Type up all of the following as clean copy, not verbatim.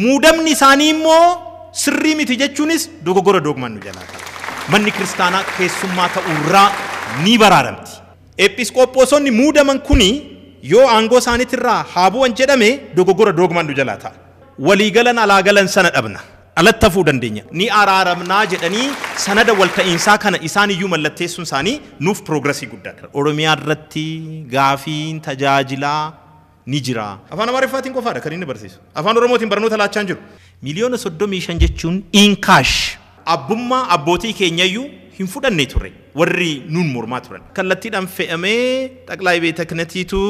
Muudamni isaanii immoo sirrii miti jechuunis dogoggora dogmaan nu jalaa qaba. Manni kiristaanaa keessummaa ta'uurraa ni baraaramti. Episkoophoosonni muudaman kuni yoo aangoo isaaniitirraa haa bu'an jedhame dogoggora dogmaan nu jalaa ta'a. Waliigalan alaa galan sana dhabna. Alatti hafuu dandeenya. Ni araaramnaa jedhanii sanada walta'iinsaa kana isaan iyyuu mallatteessuun isaanii nuuf piroogresii guddaadha. Oromiyaa irratti gaafiin tajaajilaa ni jira. Afaan Amaariffaatiin qofaadha kan inni barsiisu. Afaan Oromootiin barnoota laachaa hin jiru. 35 miliyoona jechuun in cash. Abbummaa abbootii keenyayyuu hin fudhanne ture warri nuun mormaa turan. Kallattiidhaan fe'amee xaqlaay beeta kinatiitu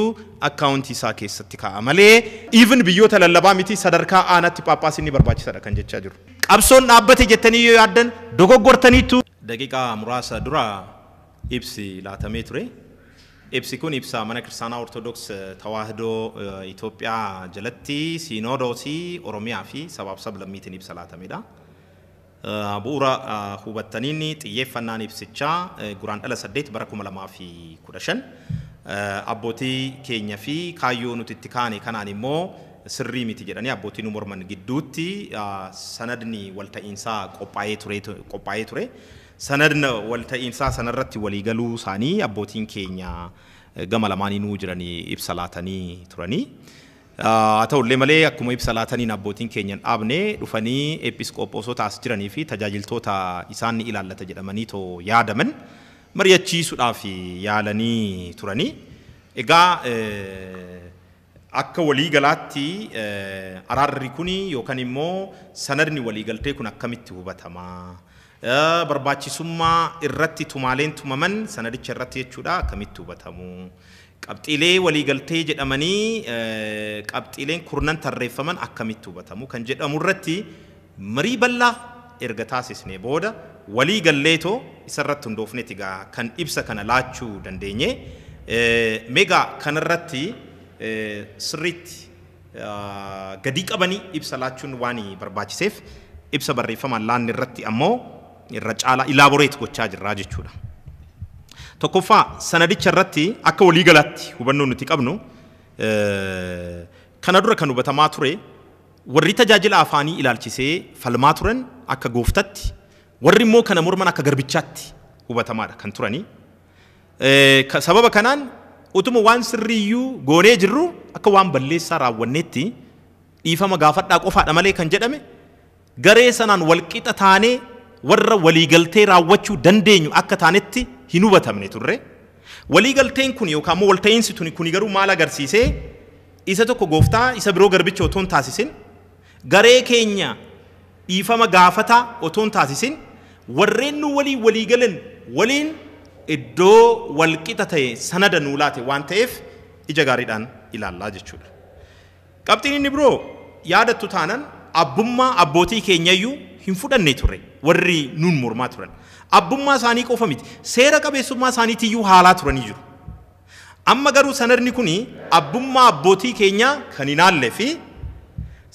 akkaawuntii isaa keessatti kaa'a malee even biyyoota lallabaa miti sadarkaa aanaatti phaaphaasiin ni barbaachisaadha kan jechaa jiru. Qabsoon dhaabbate jettanii yoo yaaddan dogoggortaniitu. Daqiiqaa muraasa dura ibsi laatamee ture. Ibsi kun ibsa mana kiristaanaa Ortodoks Tawaahidoo Itoophiyaa jalatti Siinodoosii Oromiyaa fi sabaaf sablammiitiin ibsa laatamedha. Bu'uura hubattaniin xiyyeeffannaan ibsichaa Guraandhala 8 bara 2015 abbootii keenya fi kaayyoo nuti itti kaane kanaan immoo sirrii miti jedhanii abbootii nu morman gidduutti sanadni walta'iinsaa qophaa'ee ture. Sanadni walta'iinsaa sanarratti waliigaluu isaanii abbootiin keenya gama lamaaniinuu jiranii ibsa laatanii turanii. Haa ta'ullee malee akkuma ibsa laataniin abbootiin keenya hin dhaabne, dhufanii episkoophoosota as jiranii fi tajaajiltoota isaan ni ilaallata jedhamanii too yaadaman mari'achiisuudhaaf yaalanii turanii. Egaa akka waliigalaatti araarri kuni yookaan immoo sanadni waliigaltee kun akkamitti hubatamaa? Barbaachisummaa irratti tumaaleen tumaman sanadicha irratti jechuudha akkamitti hubatamu? Qabxiilee waliigaltee jedhamanii qabxiileen kurnan tarreeffaman akkamitti hubatamu kan jedhamu irratti marii bal'aa erga taasisnee booda walii galleetoo isarratti hundoofneeti egaa kan ibsa kana laachuu dandeenye. Meegaa kanarratti sirriitti gadi qabanii ibsa laachuun waan barbaachiseef ibsa barreeffamaan laanne irratti ammoo irra caalaa elaborate gochaa jirraa jechuudha. Tokkoffaa, sanadicha irratti akka waliigalaatti hubannoo nuti qabnu, kana dura kan hubatamaa ture warri tajaajila afaanii ilaalchisee falmaa turan akka gooftatti, warri immoo kana morman akka garbichaatti hubatamaadha kan turanii. Sababa kanaan utuma waan sirriiyyuu goonee jirru akka waan balleessaa raawwanneetti dhiifama gaafadhaa qofaadha malee kan jedhame garee sanaan walqixa taanee warra waliigaltee raawwachuu dandeenyu akka taanetti hin hubatamne turre. Waliigalteen kun yookaan immoo walta'iinsi tuni kuni garuu maal agarsiisee? Isa tokko gooftaa, isa biroo garbicha otoo hin taasisin, garee keenya dhiifama gaafataa otoo hin taasisin, warreen nu waliin waliigalan waliin iddoo walqixa ta'e sanada nuu laate waan ta'eef ija gaariidhaan ilaallaa jechuudha. Qabxiin inni biroo, yaadattu taanan abbummaa abbootii keenyayyuu hin fudhanne ture warri nuun mormaa turan. Abbummaa isaanii qofa miti, seera qabeessummaa isaaniitiyyuu haalaa turanii jiru. Amma garuu sanadni kuni abbummaa abbootii keenyaa kan hin haalle fi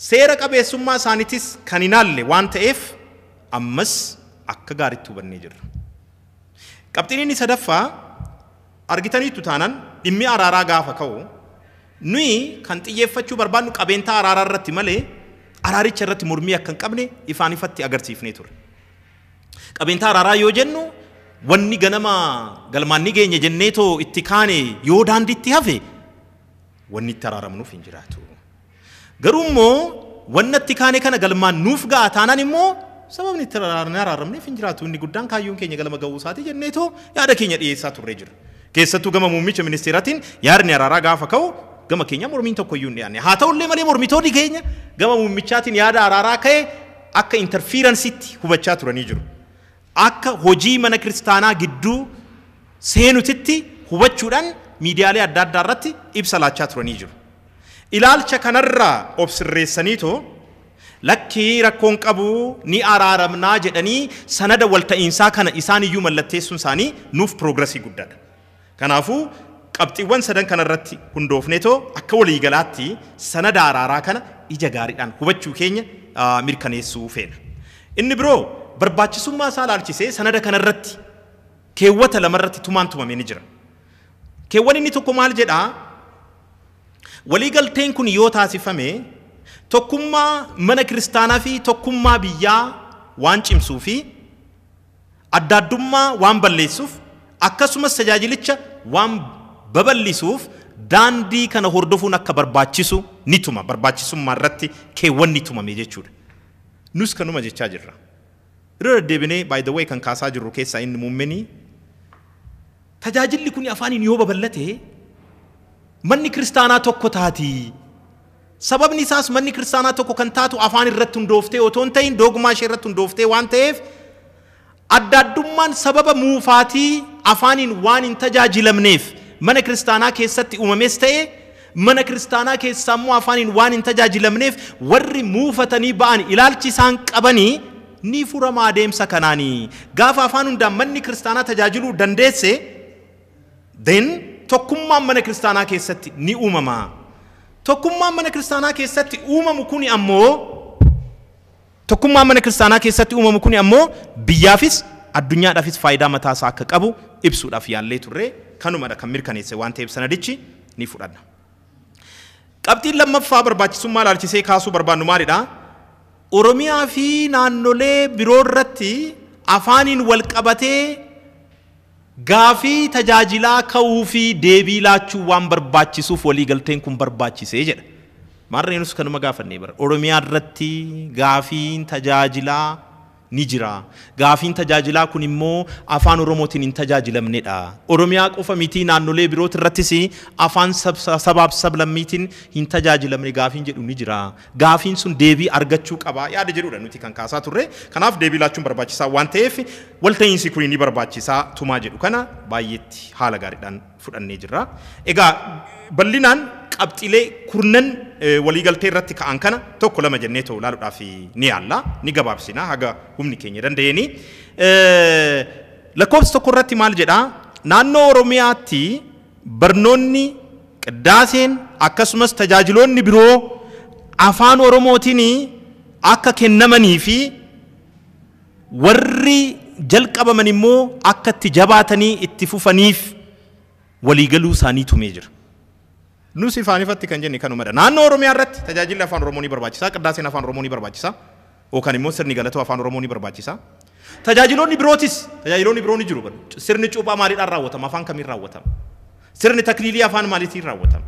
seera qabeessummaa isaaniitis kan hin haalle waan ta'eef ammas akka gaariitti hubannee jirra. Qabxiin inni sadaffaa, argitaniittu taanaan dhimmi araaraa gaafa ka'u nuyi kan xiyyeeffachuu barbaadnu qabeentaa araaraa irratti malee araaricha irratti mormii akka hin qabne ifaan ifatti agarsiifnee ture. Qabeentaa araaraa yoo jennu, wanni ganama galmaan ni geenye jenneetoo itti kaane yoo daandiitti hafe wanni itti araaramnuuf hin jiraatu. Garuu immoo wanna itti kaane kana galmaan nuuf ga'a taanaan immoo sababni itti araaramneef hin jiraatu, inni guddaan kaayyoon keenya galma ga'uu isaati jenneetoo yaada keenya dhiyeessaa turree jira. Keessattuu gama muummicha ministeeraatiin yaadni araaraa gaafa ka'u gama keenya mormiin tokko iyyuu hin dhiyaanne. Haa ta'ullee malee mormitoonni keenya gama muummichaatiin yaada araaraa ka'e akka interference itti hubachaa turanii jiru. Akka hojii mana kiristaanaa gidduu seenutitti hubachuudhaan miidiyaalee adda addaa irratti ibsa laachaa turanii jiru. Ilaalcha kanarraa of sirreessaniitoo lakkii rakkoon qabu, ni araaramnaa jedhanii sanada walta'iinsaa kana isaan iyyuu mallatteessuun isaanii nuuf piroogresii guddaadha. Kanaafuu qabxiiwwan sadan kanarratti hundoofneetoo akka waliigalaatti sanada araaraa kana ija gaariidhaan hubachuu keenya mirkaneessuu feena. Inni biroo, barbaachisummaa isaa ilaalchisee sanada kanarratti keewwata lamarratti tumaan tumamee ni jira. Keewwan inni tokko maal jedhaa? Waliigalteen kun yoo taasifame Tokkummaa mana kiristaanaa fi tokkummaa biyyaa waan cimsuu fi adda addummaa waan balleessuuf akkasumas tajaajilicha waan babal'isuuf daandii kana hordofuun akka barbaachisu ni tuma. Barbaachisummaa irratti keewwanni tumame jechuudha. Nus kanuma jechaa jirra. Irra deddeebinee, by the way, kan kaasaa jirru keessaa inni muummeenii tajaajilli kun afaaniin yoo babal'ate manni kiristaanaa tokko taati. Sababni isaas manni kiristaanaa tokko kan taatu afaan irratti hundooftee otoo hin ta'in dogmaa ishee irratti hundooftee waan ta'eef, adda addummaan sababa muufaatii afaaniin waan hin tajaajilamneef mana kiristaanaa keessatti uumames ta'e, mana kiristaanaa keessaa immoo afaaniin waan hin tajaajilamneef warri muufatanii ba'an ilaalchi isaan qabanii ni furama adeemsa kanaanii. Gaafa afaan hundaan manni kiristaanaa tajaajiluu dandeesse, then tokkummaan mana kiristaanaa keessatti ni uumama. Tokkummaan mana kiristaanaa keessatti uumamu kuni ammoo, tokkummaan mana kiristaanaa keessatti uumamu kuni ammoo biyyaafis addunyaadhaafis faayidaa mataa isaa akka qabu ibsuudhaaf yaallee turre. Kanumadha kan mirkaneesse waan ta'eef sanadichi ni fudhanna. Qabxiin lammaffaa barbaachisummaa ilaalchisee kaasuu barbaannu maalidha? Oromiyaa fi naannolee biroo irratti afaaniin wal qabatee gaafii tajaajilaa ka'uu fi deebii laachuu waan barbaachisuuf waliigalteen kun barbaachisee jedha. Maarree nus kanuma gaafannee bara. Oromiyaa irratti gaafiin tajaajilaa ni jira. Gaafiin tajaajilaa kun immoo afaan Oromootiin hin tajaajilamnedha. Oromiyaa qofa miti, naannolee birooti irrattis afaan sabaaf sablammiitiin hin tajaajilamne gaafiin jedhu ni jira. Gaafiin sun deebii argachuu qaba yaada jedhudha nuti kan kaasaa turre. Kanaaf deebii laachuun barbaachisaa waan ta'eef walta'iinsi kun ni barbaachisaa tumaa jedhu kana baay'eetti haala gaariidhaan fudhannee jirra. Egaa bal'inaan qabxiilee kurnan waliigaltee irratti ka'an kana tokko lama jennee ta'u ilaaluudhaaf ni yaalla, ni gabaabsina haga humni keenya danda'eeni. Lakkoofsa tokko irratti maal jedhaa? Naannoo Oromiyaatti barnoonni, qiddaaseen, akkasumas tajaajiloonni biroo afaan Oromootiin akka kennamanii fi warri jalqabaman immoo akka itti jabaatanii itti fufaniif waliigaluu isaanii tumee jira. Nus ifaan ifatti kan jenne kanumadha. Naannoo Oromiyaa irratti tajaajilli afaan Oromoo ni barbaachisa, qiddaaseen afaan Oromoo ni barbaachisa, yookaan immoo sirni galatoo afaan Oromoo ni barbaachisa. Tajaajiloonni birootis, tajaajiloonni biroo ni jiru. Sirni cuuphaa maaliidhaan raawwatama? Afaan kamiin raawwatama? Sirni takliilii afaan maaliitiin raawwatama?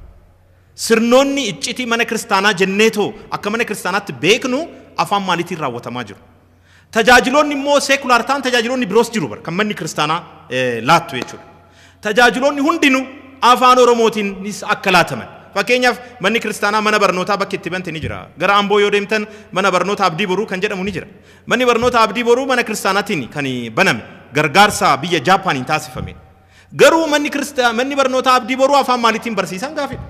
Sirnoonni iccitii mana kiristaanaa jenneetoo akka mana kiristaanaatti beeknu afaan maaliitiin raawwatamaa jiru? Tajaajiloonni immoo secular ta'an, tajaajiloonni biroos jiru bara kan manni kiristaanaa laattu jechuudha. Tajaajiloonni hundinuu afaan Oromootiinis akka laataman. Fakkeenyaaf, manni kiristaanaa mana barnootaa bakki itti bante ni jira. Gara Amboo yoo deemtan mana barnoota Abdii Boruu kan jedhamu ni jira. Manni barnoota Abdii Boruu mana kiristaanaatiin kan baname, gargaarsa biyya Jaapaaniin taasifame. Garuu manni barnoota Abdii Boruu afaan maaliitiin barsiisan gaafidha?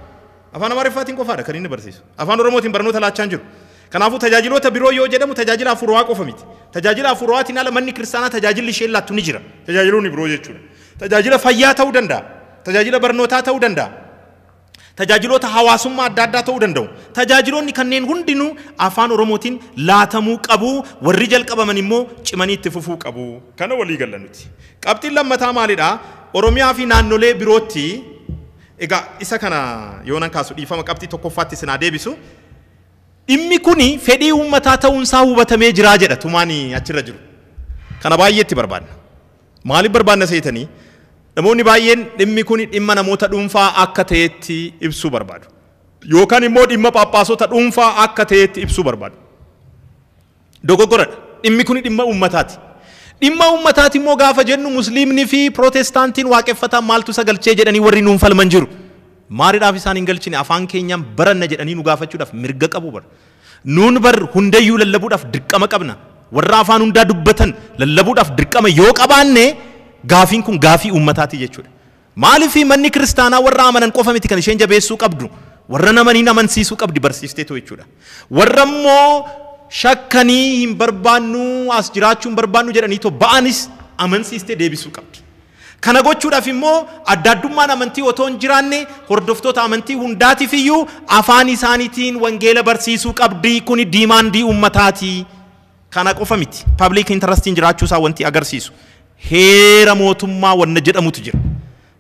Afaan Amaariffaatiin qofaadha kan inni barsiisu. Afaan Oromootiin barnoota laachaa hin jiru. Kanaafuu tajaajiloota biroo yoo jedhamu tajaajila hafuurawaa qofa miti. Tajaajila hafuurawaatiin ala manni kiristaanaa tajaajilli isheen laattu ni jira. Tajaajiloonni biroo jechuudha. Tajaajila fayyaa ta'uu danda'a. Tajaajila barnootaa ta'uu danda'a. Tajaajiloota hawaasummaa adda addaa ta'uu danda'u. Tajaajiloonni kanneen hundinuu afaan Oromootiin laatamuu qabu. Warri jalqabaman immoo cimanii itti fufuu qabu. Kana walii galla nuti. Qabxiin lammataa maalidhaa? Oromiyaa fi naannolee birootti, egaa isa kana yoonan kaasu, dhiifama, qabxii tokkoffaatti isin haa deebisu. Dhimmi kuni fedhii uummataa ta'uunsaa hubatamee jiraa jedha tumaan achirra jiru. Kana baay'eetti barbaadna. Maaliif barbaadna seetanii? Namoonni baay'een dhimmi kun dhimma namoota dhuunfaa akka ta'etti ibsuu barbaadu. Yookaan immoo dhimma phaaphaasota dhuunfaa akka ta'etti ibsuu barbaadu. Dogoggoradha. Dhimmi kun dhimma uummataati. Dhimma uummataati immoo gaafa jennu, musliimni fi pirootestaantiin waaqeffataan maaltu isa galchee jedhanii warri nuun falman jiru. Maaliidhaaf isaan hin galchine? Afaan keenyaan baranna jedhanii nu gaafachuudhaaf mirga qabu bara. Nuun bar hundayyuu lallabuudhaaf dirqama qabna. Warra afaan hundaa dubbatan lallabuudhaaf dirqama yoo qabaanne, gaafiin kun gaafii uummataati jechuudha. Maaliif? Manni kiristaanaa warra amanan qofa miti kan isheen jabeessuu qabdu. Warra namaniin amansiisuu qabdi barsiisteetu jechuudha. Warra immoo shakkanii hin barbaannu, as jiraachuu hin barbaannu jedhanii too ba'anis amansiistee deebisuu qabdi. Kana gochuudhaaf immoo adda addummaan amantii otoo hin jiraanne hordoftoota amantii hundaatiif iyyuu afaan isaaniitiin wangeela barsiisuu qabdi. Kuni demandii uummataati. Kana qofa miti. Public interestiin jiraachuu isaa wanti agarsiisu. Heera mootummaa wanna jedhamutu jira.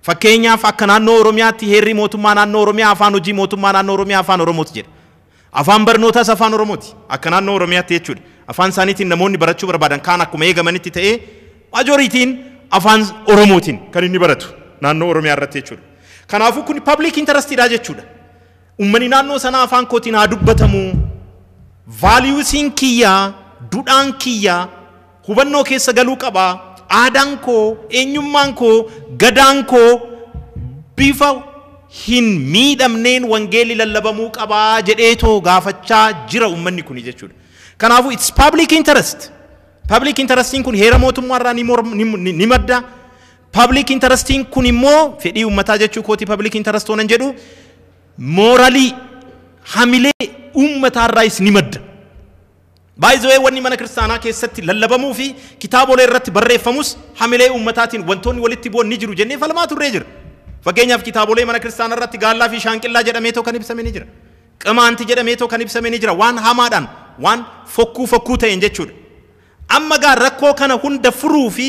Fakkeenyaaf, akka naannoo Oromiyaatti heerri mootummaa naannoo Oromiyaa afaan hojii mootummaa naannoo Oromiyaa afaan Oromooti jedha. Afaan barnootaas afaan Oromooti. Akka naannoo Oromiyaatti jechuudha. Afaan isaaniitiin namoonni barachuu barbaadan kaan akkuma eegamanitti ta'ee majorityn afaan Oromootiin kan inni baratu naannoo Oromiyaa irratti jechuudha. Kanaafuu kun public interestidha jechuudha. Uummanni naannoo sanaa afaan kootiin haa dubbatamu. Valuesiin kiyyaa, duudhaan kiyyaa hubannoo keessa galuu qaba. Aadaan koo, eenyummaan koo, gadaan koo bifa hin miidhamneen wangeelli lallabamuu qabaa jedheetoo gaafachaa jira uummanni kuni jechuudha. Kanaafuu it's public interest. Public interestiin kun heera mootummaa irraa ni madda. Public interestiin kun immoo fedhii uummataa jechuu kooti. Public interest oonan jedhu moralii, hamilee uummataa irraayis ni madda. Baay'ee wanni mana kiristaanaa keessatti lallabamuu fi kitaabolee irratti barreeffamus hamilee uummataatiin wantoonni walitti bu'an ni jiru jennee falmaa turree jira. Fakkeenyaaf, kitaabolee mana kiristaanaa irratti gaallaa fi shaanqillaa jedhameetoo kan ibsame ni jira. Qimaanti jedhameetoo kan ibsame ni jira. Waan hamaadhaan, waan fokkuu fokkuu ta'een jechuudha. Amma gaa rakkoo kana hunda furuu fi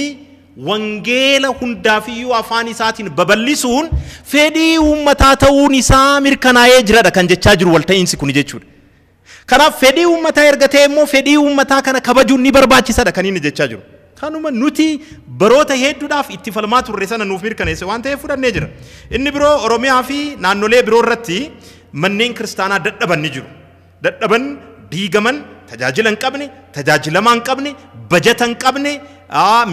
wangeela hundaafiyyuu afaan isaatiin babal'isuun fedhii uummataa ta'uun isaa mirkanaa'ee jiradha kan jechaa jiru walta'iinsi kun jechuudha. Kanaaf fedhii uummataa erga ta'e immoo fedhii uummataa kana kabajuun ni barbaachisadha kan inni jechaa jiru. Kanuma nuti baroota hedduudhaaf itti falmaa turre sana nuuf mirkaneesse waan ta'eef fudhannee jira. Inni biroo, Oromiyaa fi naannolee biroo irratti manneen kiristaanaa dadhaban ni jiru. Dadhaban, diigaman, tajaajila hin qabne, tajaajilamaa hin qabne, bajata hin qabne,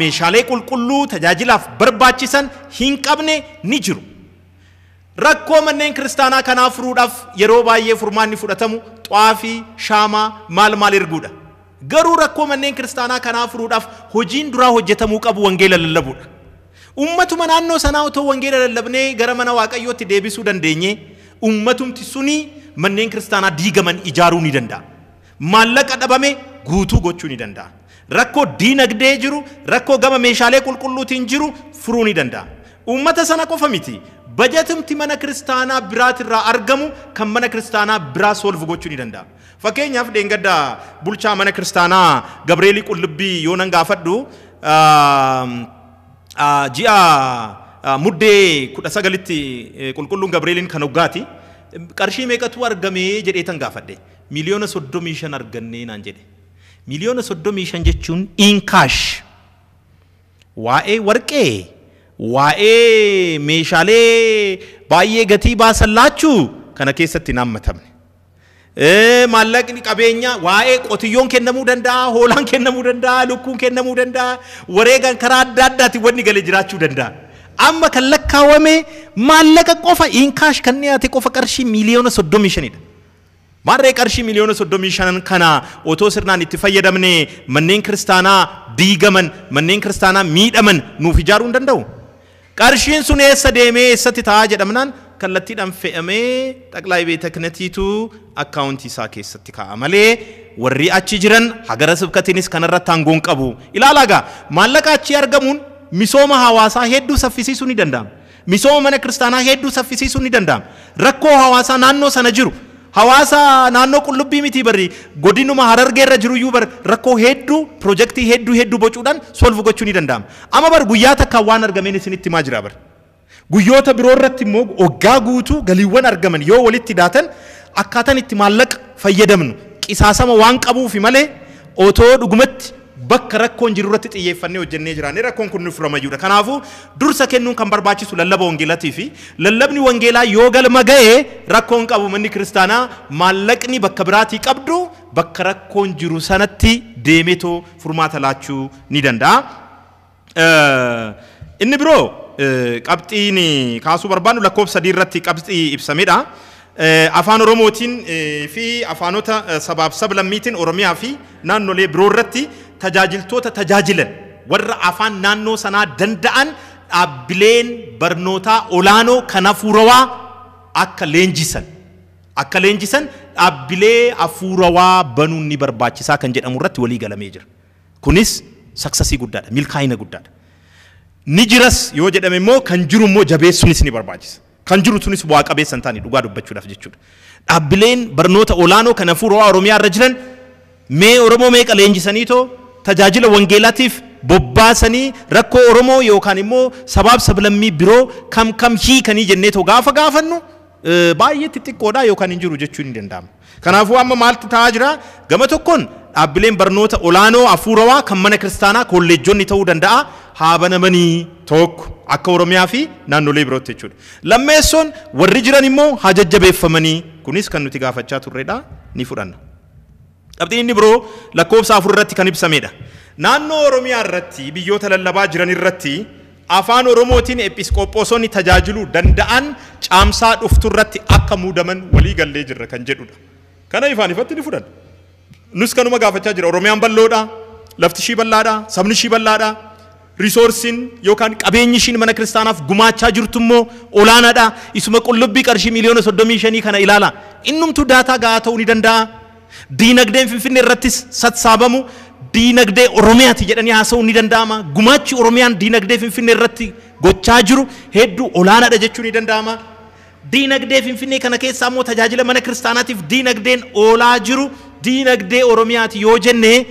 meeshaalee qulqulluu tajaajilaaf barbaachisan hin qabne ni jiru. Rakkoo manneen kiristaanaa kanaa furuudhaaf yeroo baay'ee furmaanni fudhatamu xaafii, shaamaa, maal maal erguudha. Garuu rakkoo manneen kiristaanaa kanaa furuudhaaf hojiin duraa hojjetamuu qabu wangeela lallabuudha. Uummatuma naannoo sanaa otoo wangeela lallabnee gara mana Waaqayyootti deebisuu dandeenye, uummatumti suni manneen kiristaanaa diigaman ijaaruu ni danda'a. Maallaqa dhabame guutuu gochuu ni danda'a. Rakkoo diinagdee jiru, rakkoo gama meeshaalee qulqulluutiin jiru furuu ni danda'a. Uummata sana qofa miti. Bajatumti mana kiristaanaa biraatirraa argamu kan mana kiristaanaa biraa solve gochuu ni danda'a. Fakkeenyaaf, dheengadda bulchaa mana kiristaanaa Gabreelii Qullubbii yoo nan gaafadhu, ji'a Muddee 19tti qulqulluun Gabreeliin kan hoggaati. Qarshii meeqatu argamee jedhee tan gaafadhe. 35 miliyoona argannee naan jedhe. 35 miliyoona jechuun in cash. Waa'ee warqee, waa'ee meeshaalee baay'ee gatii baasan laachuu kana keessatti hin hammatamne. Maallaqni qabeenya waa'ee qotiyyoon kennamuu danda'a, hoolaan kennamuu danda'a, lukkuun kennamuu danda'a, wareegaan karaa adda addaatiin wanni galee jiraachuu danda'a. Amma kan lakkaawame maallaqa qofa, in cash kan dhiyaate qofa qarshii 35 miliyoonadha. Maarree, qarshii 35 miliyoona kana otoo sirnaan itti fayyadamne manneen kiristaanaa diigaman, manneen kiristaanaa miidhaman nuuf ijaaruu hin danda'u. Qarshiin sun eessa deemee eessatti ta'aa jedhamnaan, kallattiidhaan fe'amee xaqlaay beeta kihnatiitu akkaawuntii isaa keessatti kaa'a malee warri achi jiran hagara sibkatiinis kanarratti aangoon qabu. Ilaalaa gaa, maallaqa achii argamuun misooma hawaasaa hedduu saffisiisuu ni danda'ama. Misooma mana kiristaanaa hedduu saffisiisuu ni danda'ama. Rakkoo hawaasaa naannoo sana jiru, hawaasa naannoo Qullubbii miti barri, godinuma Harargee irra jiru iyyuu bar rakkoo hedduu piroojeektii hedduu hedduu bocuudhaan solve gochuu ni danda'ama. Amma bar guyyaa takka waan argameen isinitti himaa jira bar. Guyyoota biroo irratti immoo waggaa guutuu galiiwwan argaman yoo walitti daatan, akkaataan itti maallaqa fayyadamnu qisaasama waan qabuufi malee, otoo dhugumatti bakka rakkoon jiru irratti xiyyeeffannee hojjennee jiraanne rakkoon kun ni furamayyuudha. Kanaafuu dursa kennuun kan barbaachisu lallaba wangeelatii fi lallabni wangeelaa yoo galma ga'e rakkoon qabu, manni kiristaanaa maallaqni bakka biraatii qabdu bakka rakkoon jiru sanatti deemetoo furmaata laachuu ni danda'a. Inni biroo qabxiin kaasuu barbaannu lakkoofsa 3 irratti qabxii ibsamedha. Afaan Oromootiin fi afaanota sabaaf sablammiitiin Oromiyaa fi naannolee biroo irratti tajaajiltoota tajaajilan warra afaan naannoo sanaa danda'an dhaabbileen barnootaa olaanoo kan hafuurawaa akka leenjisan dhaabbilee hafuurawaa banuun ni barbaachisaa kan jedhamu irratti walii galamee jira. Kunis successii guddaadha, milkaa'ina guddaadha. Ni jiras yoo jedhame immoo kan jiru immoo jabeessuunis ni barbaachisa. Kan jiru sunis bu'aa qabeessa hin taane dhugaa dubbachuudhaaf jechuudha. Dhaabbileen barnoota olaanoo kan hafuurawaa Oromiyaa irra jiran mee Oromoo meeqa leenjisaniitoo tajaajila wangeelaatiif bobbaasanii rakkoo Oromoo yookaan immoo sabaaf sablammii biroo kam kam hiikanii jenneetoo gaafa gaafannu Baay'ee xixiqqoodha yookaan hin jiru jechuun ni danda'ama. Kanaafuu amma maaltu ta'aa jira? Gama tokkoon dhaabbileen barnoota olaanoo hafuurawaa kan mana kiristaanaa kolleejjonni ta'uu danda'a haa banamanii tokko akka Oromiyaa fi naannolee birootti jechuudha. Lammeessoon warri jiran immoo haa jajjabeeffamanii, kunis kan nuti gaafachaa turredha, ni fudhanna. Qabxiin inni biroo lakkoofsa 4 irratti kan ibsamedha. Naannoo Oromiyaa irratti biyyoota lallabaa jiran irratti afaan Oromootiin episkoophoosonni tajaajiluu danda'an caamsaa dhuftu irratti akka muudaman walii gallee jirra kan jedhudha. Kana ifaan ifatti ni fudhanna. Nus kanuma gaafachaa jira. Oromiyaan bal'oodha, lafti ishii bal'aadha, sabni ishii bal'aadha. Riisoorsiin yookaan qabeenyi ishiin mana kiristaanaaf gumaachaa jirtu immoo olaanaadha. Isuma qullubbii qarshii miliyoona 35 kana ilaala. Innumtuu daataa gahaa ta'uu ni danda'a. Diinagdeen Finfinnee irrattis sassaabamu diinagdee Oromiyaati jedhanii haasa'uun ni danda'ama. Gumaachi Oromiyaan diinagdee Finfinnee irratti gochaa jiru hedduu olaanaadha jechuun ni danda'ama. Diinagdee Finfinnee kana keessaa immoo tajaajila mana kiristaanaatiif diinagdeen oolaa jiru diinagdee Oromiyaati yoo jenne,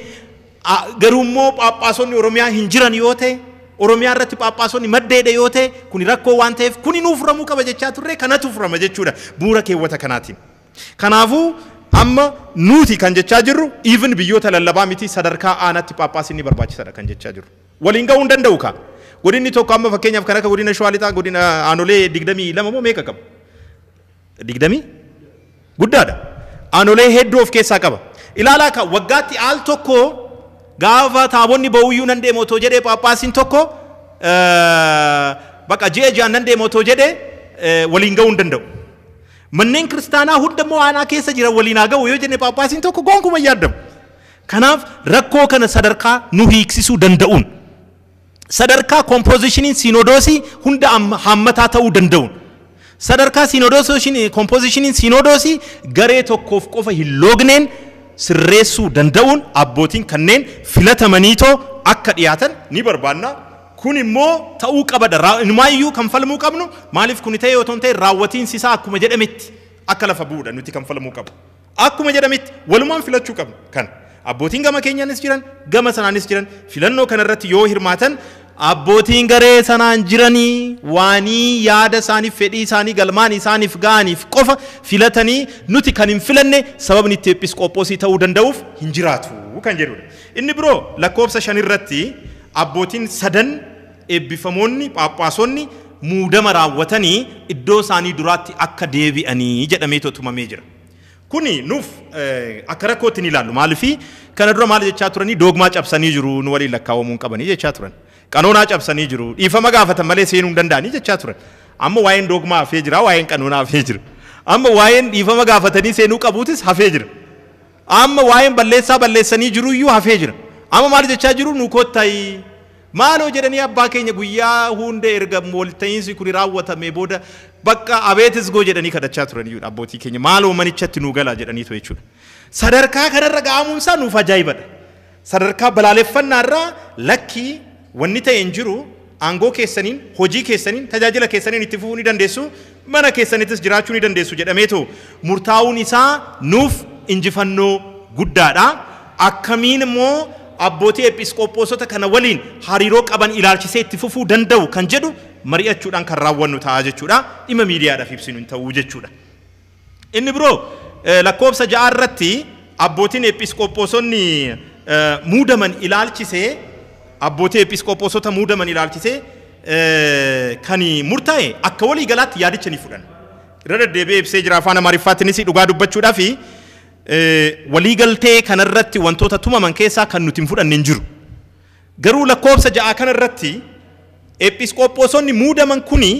garuu immoo Phaaphaasonni Oromiyaa hin jiran yoo ta'e, Oromiyaa irratti Phaaphaasonni maddeedha yoo ta'e, kuni rakkoo waan ta'eef kuni nuuf furamuu qaba jechaa turre, kanatu furama jechuudha bu'uura keewwata kanaatiin. Kanaafuu amma nuti kan jechaa jirru even biyyoota lallabaa miti, sadarkaa aanaatti Phaaphaasiin ni barbaachisaadha kan jechaa jirru. Waliin ga'uu hin danda'u kaa. Godinni tokko amma fakkeenyaaf kan akka godina Shawaa Lixaa godina aanolee 22 moo meeqa qaba? 20 guddaadha. Aanolee hedduu of keessaa qaba. Ilaalaa ka waggaatti al tokko gaafa taabonni ba'uyyuu nan deema otoo jedhee Phaaphaasiin tokko bakka ji'a ji'aan nan deema otoo jedhee waliin ga'uu hin danda'u. Manneen kiristaanaa hunda immoo aanaa keessa jiran waliin haa ga'u yoo jenne Phaaphaasiin tokko gonkumaa hin yaadamu. Kanaaf rakkoo kana sadarkaa nu hiiksisuu danda'uun, sadarkaa kompoozishiniin siinodoosii hunda hammataa ta'uu danda'uun, sadarkaa kompoozishiniin siinodoosii garee tokkoof qofa hin loogneen sirreessuu danda'uun abbootiin kanneen filatamaniitoo akka dhiyaatan ni barbaanna. Kun immoo ta'uu qabadha. Inumaayyuu kan falmuu qabnu maaliif kuni ta'e otoo hin ta'in raawwatiinsi isaa akkuma jedhametti akka lafa bu'uudha nuti kan falmuu qabnu. Akkuma jedhametti walumaan filachuu qabnu kana. Abbootiin gama keenyaanis jiran gama sanaanis jiran filannoo kanarratti yoo hirmaatan abbootiin garee sanaan jiranii waanii yaada isaaniif fedhii isaanii galmaan isaaniif ga'aniif qofa filatanii nuti kan hin filanne sababni itti episkoophoosii ta'uu danda'uuf hin jiraatu kan jedhudha. Inni biroo lakkoofsa 5 irratti abbootiin sadan eebbifamoonni Phaaphaasonni muudama raawwatanii iddoo isaanii duraatti akka deebi'anii jedhameetu tumamee jira. Kuni nuuf akka rakkootti ni ilaallu. Maaliifii kana dura maal jechaa turanii? Doogmaa cabsanii jiru, nu waliin lakkaawamuu hin qabanii jechaa turan. Qanoonaa cabsanii jiru, dhiifama gaafatan malee seenuu hin danda'anii jechaa turan. Amma waa'een doogmaa hafee jira, waa'een qanoonaa hafee jira. Amma waa'een dhiifama gaafatanii seenuu qabuutis hafee jira. Amma waa'een balleessaa balleessanii jiru iyyuu hafee jira. Amma maal jechaa jiru? Nu kottaayi. Maaloo jedhanii abbaa keenya guyyaa hunda erga walta'iinsi kuni raawwatamee booda bakka abeetis goo jedhanii kadhachaa turan iyyuu abbootii keenya maaloo manichatti nu galaa jedhaniitu jechuudha. Sadarkaa kanarra ga'amuun isaa nuuf ajaa'ibadha. Sadarkaa balaaleffannaarraa lakkii wanni ta'e hin jiru, aangoo keessaniin, hojii keessaniin, tajaajila keessaniin itti fufuu ni dandeessu, mana keessanittis jiraachuu ni dandeessu jedhameetu murtaa'uun isaa nuuf injifannoo guddaadha. Akkamiin immoo abbootii episkoophoosota kana waliin hariiroo qaban ilaalchisee itti fufuu danda'u kan jedhu mari'achuudhaan kan raawwannu ta'a jechuudha. Dhimma miidiyaadhaaf ibsinu hin ta'uu jechuudha. Inni biroo lakkoofsa 6 irratti abbootiin episkoophoosonni muudaman ilaalchisee abbootii episkoophoosota muudaman ilaalchisee kan murtaa'e akka walii galaatti yaadicha ni fudhan. Irra deddeebi'ee ibsee jira afaan Amaariffaatiinis dhugaa dubbachuudhaaf waliigaltee kanarratti wantoota tumaman keessaa kan nuti hin fudhanne hin jiru. Garuu lakkoofsa 6 kanarratti episkoophoosonni muudaman kuni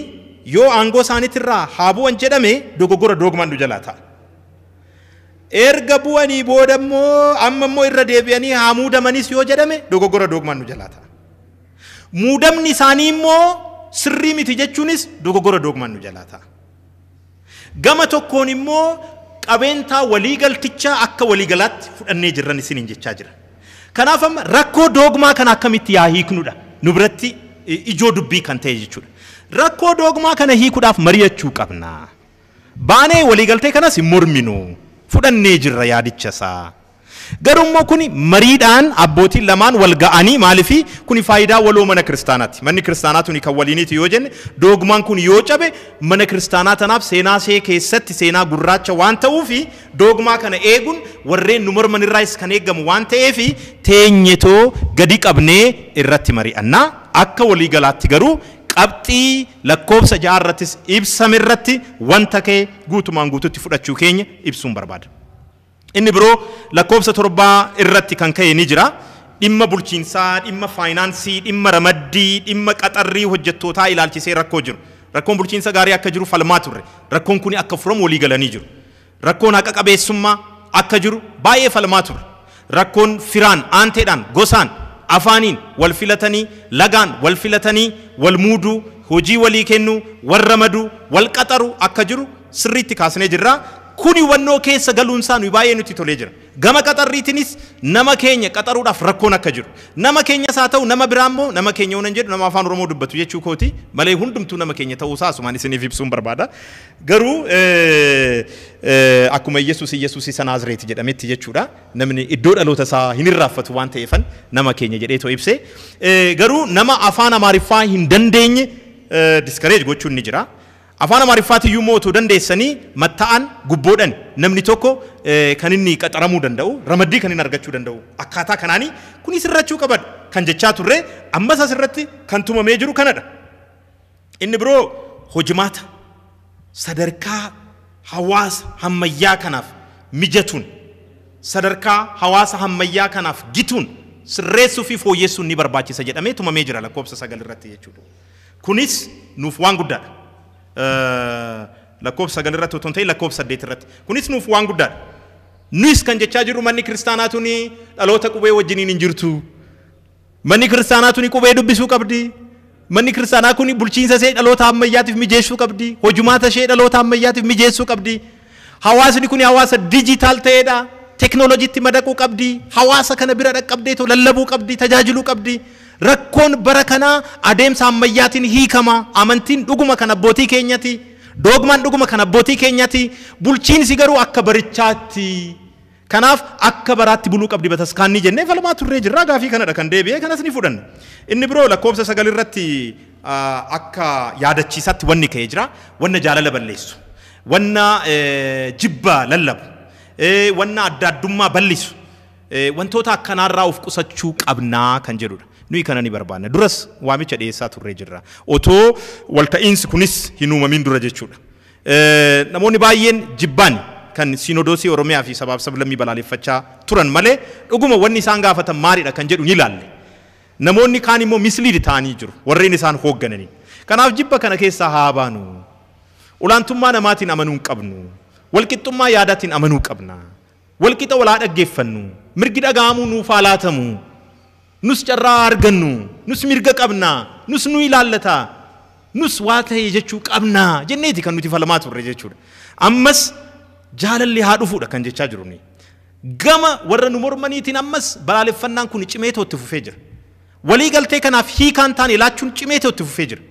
yoo aangoo isaaniitirraa haa bu'an jedhame dogoggora doogmaan nu jalaa ta'a. Erga bu'anii booda immoo amma immoo irra deebi'anii haa muudamanis yoo jedhame dogoggora doogmaan nu jalaa ta'a. Muudamni isaanii immoo sirrii miti jechuunis dogoggora doogmaan nu jalaa ta'a. Gama tokkoon immoo qabeentaa waliigaltichaa akka waliigalaatti fudhannee jirran isiniin jechaa jira. Kanaaf amma rakkoo doogmaa kana akkamitti yaa hiiknudha nu biratti ijoo dubbii kan ta'e jechuudha. Rakkoo doogmaa kana hiikuudhaaf mari'achuu qabna. Baanee waliigaltee kanas hin morminu. Fudhannee jirra yaadicha isaa. Garuu immoo kuni mariidhaan abbootiin lamaan wal ga'anii maaliifi kuni faayidaa waloo mana kiristaanaati. Manni kiristaanaa tuni kan waliiniiti yoo jenne doogmaan kun yoo cabe mana kiristaanaa tanaaf seenaa see keessatti seenaa gurraacha waan ta'uufi doogmaa kana eeguun warreen nu morman irraas kan eegamu waan ta'eefi teenyetoo gadi qabnee irratti mari'annaa. Akka walii galaatti garuu qabxii lakkoofsa 6 irrattis ibsame irratti wanta ka'e guutumaan guututti fudhachuu keenya ibsuun barbaada. Inni biroo lakkoofsa 7 irratti kan ka'e ni jira. Dhimma bulchiinsaa, dhimma faayinaansii, dhimma ramaddii, dhimma qaxarrii hojjettootaa ilaalchisee rakkoo jiru. Rakkoon bulchiinsa gaarii akka jiru falmaa turre. Rakkoon kun akka furamu walii galanii jiru. Rakkoon haqa qabeessummaa akka jiru baay'ee falmaa turre. Rakkoon firaan, aanteedhaan, gosaan, afaaniin wal filatanii, lagaan wal filatanii, wal muuduu, hojii walii kennuu, wal ramaduu, wal qaxaruu akka jiru sirriitti kaasnee jirra. Kuni hubannoo keessa galuunsaa nuyi baay'ee nutti tolee jira. Gama qaxarriitiinis nama keenya qaxaruudhaaf rakkoon akka jiru. Nama keenyas haa ta'u nama biraa immoo nama keenya yoon jedhu nama afaan Oromoo dubbatu jechuu kooti malee hundumtuu nama keenya ta'uusaa asumaan isiniif ibsuun barbaada. Garuu akkuma Yesuus isa Naazreeti jedhametti jechuudha. Namni iddoo dhaloota isaa hin irraanfatu waan ta'eefan nama keenya jedhee too ibse. Garuu nama afaan Amaariffaa hin dandeenye discourage gochuun ni jira. Afaan Amaariffaati iyyuu immoo otoo dandeessanii matta'an gubboodhaan namni tokko kan inni qaxaramuu danda'u ramaddii kan inni argachuu danda'u akkaataa kanaanii kunis sirrachuu qabadha kan jechaa turre ammas asirratti kan tumamee jiru kanadha. Inni biroo hojimaata sadarkaa hawaasa hammayyaa kanaaf mijatuun sadarkaa hawaasa hammayyaa kanaaf gituun sirreessuu fi fooyyessuun ni barbaachisa jedhamee tumamee jira lakkoofsa 9 irratti jechuudha. Kunis nuuf waan guddaadha. Lakkoofsa 9 irratti otoo hin ta'in lakkoofsa 8 irratti. Kunis nuuf waan guddaadha. Nus kan jechaa jirru manni kiristaanaa tuni dhaloota qubee wajjiniin hin jirtu. Manni kiristaanaa tuni qubee dubbisuu qabdi. Manni kiristaanaa kun bulchiinsa ishee dhaloota ammayyaatiif mijeessuu qabdi. Hojumaata ishee dhaloota ammayyaatiif mijeessuu qabdi. Hawaasni kun hawaasa diijitaal ta'edha. Teknooloojiitti madaquu qabdi. Hawaasa kana bira dhaqqabdee lallabuu qabdi, tajaajiluu qabdi. Rakkoon bara kanaa adeemsa ammayyaatiin hiikama. Amantiin dhuguma kan abbootii keenyati. Doogmaan dhuguma kan abbootii keenyati. Bulchiinsi garuu akka barichaatti. Kanaaf akka baraatti buluu qabdi bataskaanni jennee falmaa turree jirra. Gaafii kanadha kan deebi'ee kanas ni fudhanna. Inni biroo lakkoofsa 9 irratti akka yaadachiisaatti wanni ka'ee jira. Wanna jaalala balleessu, wanna jibba lallabu, wanna adda addummaa bal'isu, wantoota akkanaarraa of qusachuu qabnaa kan jedhudha. Nuyi kana ni barbaanna. Duras waamicha dhiyeessaa turree jirra. Otoo walta'iinsi kunis hin uumamin dura jechuudha. Namoonni baay'een jibbaan kan Sinodoosii Oromiyaa fi sabaaf sablammii balaaleffachaa turan malee dhuguma wanni isaan gaafatan maalidha kan jedhu ni ilaalle. Namoonni kaan immoo misliid ta'anii jiru warreen isaan hooggananii. Kanaaf jibba kana keessaa haa baanu. Olaantummaa namaatiin amanuu hin qabnu. Walqixxummaa yaadaatiin amanuu qabna. Walqixa walaa dhaggeeffannu. Mirgi dhaga'amuu nuuf haa laatamu. Nus carraa argannu. Nus mirga qabna. Nus nu ilaallata. Nus waa ta'e jechuu qabna jenneeti kan nuti falmaa turre jechuudha. Ammas jaalalli haa dhufuudha kan jechaa jiru ni. Gama warra nu mormaniitiin ammas balaaleffannaan kun cimeetoo itti fufee jira. Walii galtee kanaaf hiikaan taane laachuun cimeetoo itti fufee jira.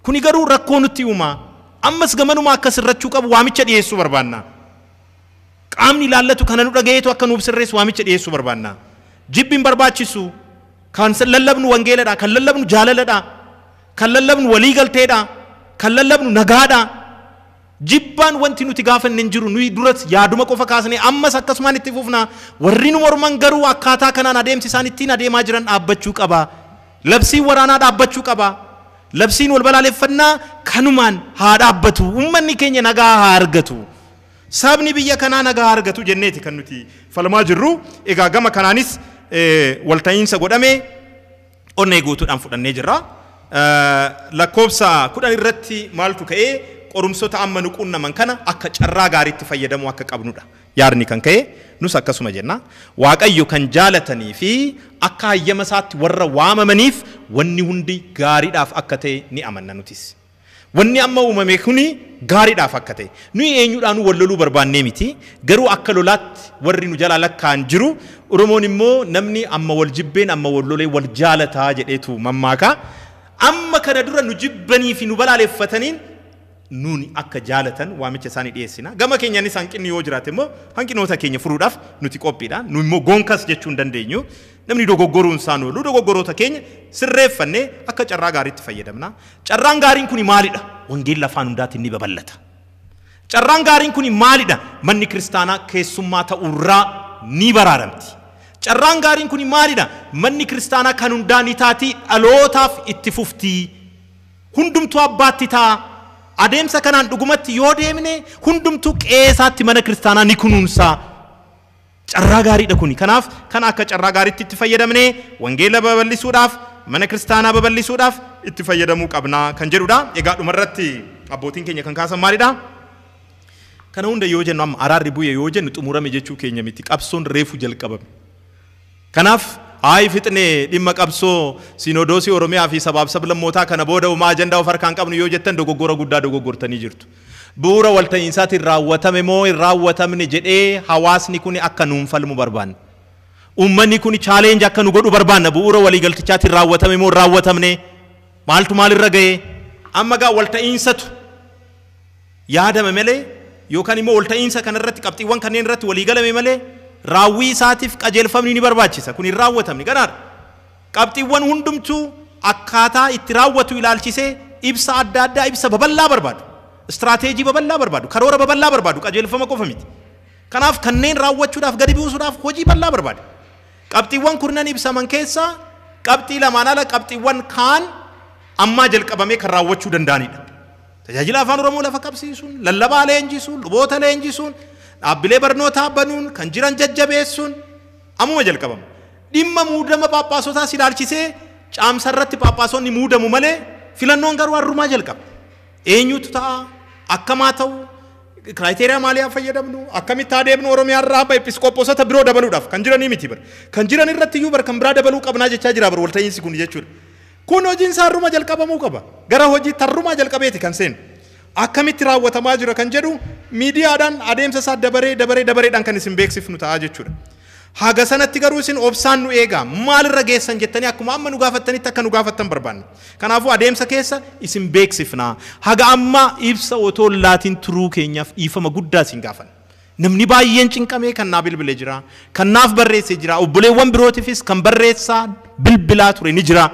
Kuni garuu rakkoo nutti uumaa. Ammas gamanumaa akka sirrachuu qabu waamicha dhiyeessuu barbaanna. Qaamni ilaallatu kana nu dhagayeetu akka nuuf sirreessu waamicha dhiyeessuu barbaanna. Jibbiin barbaachisu. Kan lallabnu wangeeladha. Kan lallabnu jaalaladha. Kan lallabnu walii galteedha. Kan lallabnu nagaadha. Jibbaan wanti nuti gaafanne hin jiru. Nuyi duras yaaduma qofa kaasnee ammas akkasumaan itti fufna. Warri nu morman garuu akkaataa kanaan adeemsi isaan ittiin adeemaa jiran dhaabbachuu qaba. Labsiin waraanaa dhaabbachuu qaba. Labsiin wal balaaleffannaa kanumaan haa dhaabbatu. Uummanni keenya nagaa haa argatu. Sabni biyya kanaa nagaa haa argatu jenneeti kan nuti falmaa jirru. Egaa gama kanaanis walta'iinsa godhamee onnee guutuudhaan fudhannee jirra. Lakkoofsa 10 irratti maaltu ka'ee qorumsoota amma nu qunnaman kana akka carraa gaariitti fayyadamuu akka qabnudha. Yaadni kan ka'e nus akkasuma jenna. Waaqayyo kan jaalatanii fi akka hayyama isaatti warra waamamaniif wanni hundi gaariidhaaf akka ta'e ni amanna nutis. Wanni amma uumame kuni gaariidhaaf akka ta'e. Nuyi eenyuudhaan wal loluu barbaannee miti. Garuu akka lolaatti warri nu jalaa lakkaa'an jiru. Oromoon immoo namni amma wal jibbeen amma wal lolee wal jaalataa jedheetu mammaaka. Amma kana dura nu jibbanii fi nu balaaleffataniin Nuuni akka jaalatan waamicha isaanii dhiyeessina. Gama keenyaanis hanqinni yoo jiraate immoo hanqinoota keenya furuudhaaf nuti qophiidha. Nu immoo gonkas jechuu hin dandeenyu. Namni dogoggoruun isaan oolu dogoggoroota keenya sirreeffannee akka carraa gaariitti fayyadamna. Carraan gaariin kuni maalidha? Wangeelli afaan hundaatiin ni babal'ata. Carraan gaariin kuni maalidha? Manni kiristaanaa keessummaa ta'uurraa ni baraaramti. Carraan gaariin kuni maalidha? Manni kiristaanaa kan hundaa ni taati, dhalootaaf itti fufti. Hundumtuu abbaatti ta'a. Adeemsa kanaan dhugumatti yoo deemne hundumtuu qeesaatti mana kiristaanaa ni kunuunsa. Carraa gaariidha kuni. Kanaaf kan akka carraa gaariitti itti fayyadamnee wangeela babal'isuudhaaf, mana kiristaanaa babal'isuudhaaf itti fayyadamuu qabna kan jedhudha. Egaa dhumarratti abbootiin keenya kan kaasan maalidha? Kana hunda yoo jennu amma araarri bu'e yoo jennu xumurame jechuu keenya miti. Qabsoon reefu jalqabame. Kanaaf haayi fixnee dhimma qabsoo Sinodoosii Oromiyaa fi sabaaf sablammootaa kana booda uumaa ajandaa of harkaan qabnu yoo jettan dogoggora guddaa dogoggortanii jirtu. Bu'uura walta'iinsaatiin raawwatame moo hin raawwatamne jedhee hawaasni kun akka nuun falmu barbaanna. Uummanni kun chaalenji akka nu godhu barbaanna. Bu'uura waliigaltichaatiin raawwatame moo hin raawwatamne? Maaltu maalirra ga'e? Amma gaa walta'iinsatu yaadame malee yookaan immoo walta'iinsa kanarratti qabxiiwwan kanneen irratti waliigalame malee raawwii isaatiif qajeelfamni ni barbaachisa. Kun hin raawwatamne ganaadha. Qabxiiwwan hundumtuu akkaataa itti raawwatu ilaalchisee ibsa adda addaa, ibsa babal'aa barbaadu. Istiraateejii babal'aa barbaadu. Karoora babal'aa barbaadu. Qajeelfama qofa miti. Kanaaf kanneen raawwachuudhaaf gadi buusuudhaaf hojii bal'aa barbaadu. Qabxiiwwan kurnan ibsaman keessaa qabxii lamaan ala qabxiiwwan kaan ammaa jalqabamee kan raawwachuu danda'anidha. Tajaajila afaan Oromoo lafa qabsiisuun, lallabaa leenjisuun, luboota leenjisuun, dhaabbilee barnootaa banuun, kan jiran jajjabeessuun ammuma jalqabama. Dhimma muudama phaaphaasootaas ilaalchisee caamsa irratti phaaphaasonni muudamu malee filannoon garuu har'umaa jalqaba. Eenyutu ta'a? Akkamaa ta'u? Kiraayiteriyaa maalii haa fayyadamnu? Akkamitti adeemnu Oromiyaa irraa hamba episkooposota biroo dabaluudhaaf kan jiranii miti bar. Kan jiran irratti iyyuu bar kan biraa dabaluu qabnaa jechaa jira bar walta'iinsi kun jechuudha. Kun hojiin isaa har'uma jalqabamuu qaba. Gara hojii har'umaa jalqabeeti kan seenu. Akkamitti raawwatamaa jira kan jedhu miidiyaadhaan adeemsa isaa dabaree dabaree dabareedhaan kan isin beeksifnu ta'a jechuudha. Haga sanatti garuu isin obsaan nu eegaa maalirra geessan jettanii akkuma amma nu gaafattanitti akka nu gaafattan barbaanna. Kanaafuu adeemsa keessa isin beeksifna. Haga amma ibsa otoo laatiin turuu keenyaaf dhiifama guddaa isin gaafanna. Namni baay'een cinqamee kan naa bilbilee jira, kan naaf barreessee jira, obboleewwan birootiifis kan barreessaa bilbilaa ture ni jira.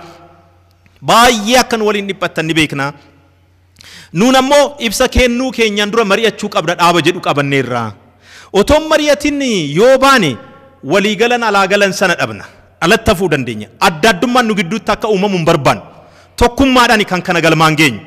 Baay'ee akka nu waliin dhiphattan ni beekna. Nuun ammoo ibsa kennuu keenyaan dura mari'achuu qabna dhaaba jedhu qabanneerra. Otoon mari'atin yoo baane waliigalan alaa galan sana dhabna. Alatti hafuu dandeenya. Adda addummaan nu gidduutti akka uumamu hin barbaannu. Tokkummaadhaan kan kana galmaan geenyu.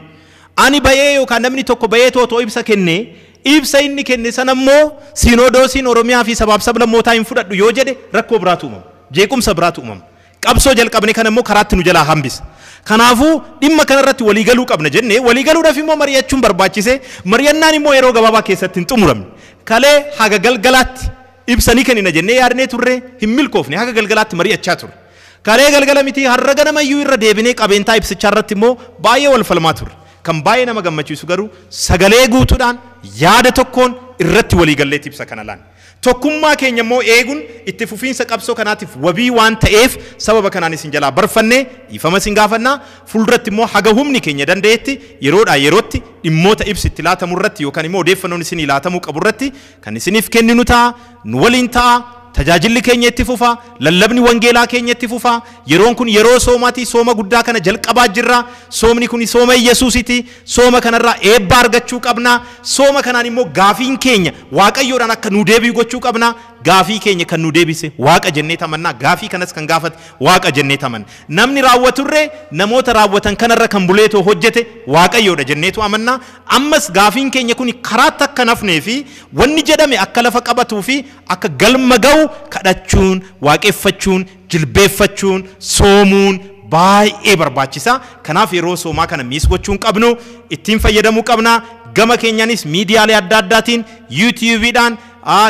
Ani ba'ee yookaan namni tokko ba'ee otoo ibsa kennee ibsa inni kenne sana immoo Sinodoosiin Oromiyaa fi sabaaf sablammootaa hin fudhadhu yoo jedhe rakkoo biraatu uumama. Jeequmsa biraatu uumama. Qabsoo jalqabne kana immoo karaatti nu jalaa hambisa. Kanaafuu dhimma kanarratti waliigaluu qabna jennee waliigaluudhaaf immoo mari'achuun barbaachise. Mari'annaan immoo yeroo gabaabaa keessatti hin xumuramne. Kalee haga galgalaatti ibsa ni kennina jennee yaadnee turre hin milkoofne haga galgalaatti mari'achaa turre. Kalee galgala miti har'a ganamayyuu irra deebinee qabeentaa ibsichaa irratti immoo baay'ee wal falmaa turre. Kan baay'ee nama gammachiisu garuu sagalee guutuudhaan yaada tokkoon irratti waliigalleetti ibsa kana laanne. Tokkummaa keenya immoo eeguun itti fufiinsa qabsoo kanaatiif wabii waan ta'eef sababa kanaan isin jalaa barfannee dhiifama isin gaafannaa. Fuulduratti immoo haga humni keenya danda'etti yeroodhaa yerootti dhimmoota ibsi itti laatamu irratti yookaan immoo odeeffannoon isinii laatamuu qabu irratti kan isiniif kenninu ta'a, nu waliin ta'a. Tajaajilli keenya itti fufa, lallabni wangeelaa keenya itti fufa. Yeroon kun yeroo soomaati, sooma guddaa kana jalqabaa jirra. Soomni kun sooma Yesuusiti. Sooma kanarraa eebba argachuu qabna. Sooma kanaan immoo gaafiin keenya Waaqayyoodhaan akka nu deebi'u gochuu qabna. Gaafii keenya kan nu deebise Waaqa jennee tamanna. Gaafii kanas kan gaafate Waaqa jennee tamanna. Namni raawwaturree namoota raawwatan kanarra kan buleetoo hojjete Waaqayyoodha jenneetu amanna. Ammas gaafiin keenya kun karaatti akka nafnee fi wanni jedhame akka lafa qabatuu fi akka galma ga'u kadhachuun, waaqeffachuun, jilbeeffachuun, soomuun baay'ee barbaachisa. Kanaaf yeroo soomaa kana miis gochuu hin qabnu, ittiin fayyadamuu qabna. Gama keenyaanis miidiyaalee adda addaatiin, yuutiyuubiidhaan,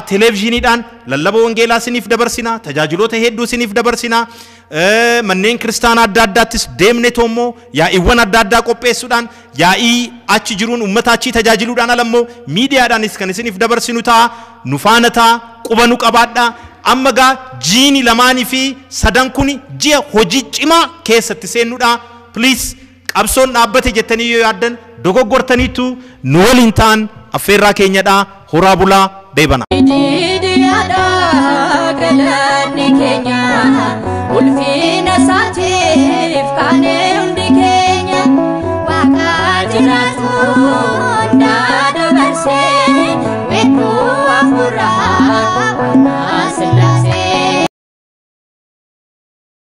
televezyiiniidhaan lallaba wangeelaa isiniif dabarsina, tajaajiloota hedduu isiniif dabarsina. Manneen kiristaanaa adda addaattis deemne toommoo yaa'iiwwan adda addaa qopheessuudhaan yaa'ii achi jiruun uummata achii tajaajiluudhaan ala immoo miidiyaadhaanis kan isiniif dabarsinu ta'a. Nu faana ta'a, quba nu qabaadhaa. Amma gaa jiini lamaanii fi sadan kun ji'a hojii cimaa keessatti seennuudha. Please Qabsoon dhaabbate jettanii yoo yaaddan dogoggortaniitu. Nu waliin ta'an affeerraa keenyadhaa. Horaa bulaa, deebana. Galanni keenya ulfi.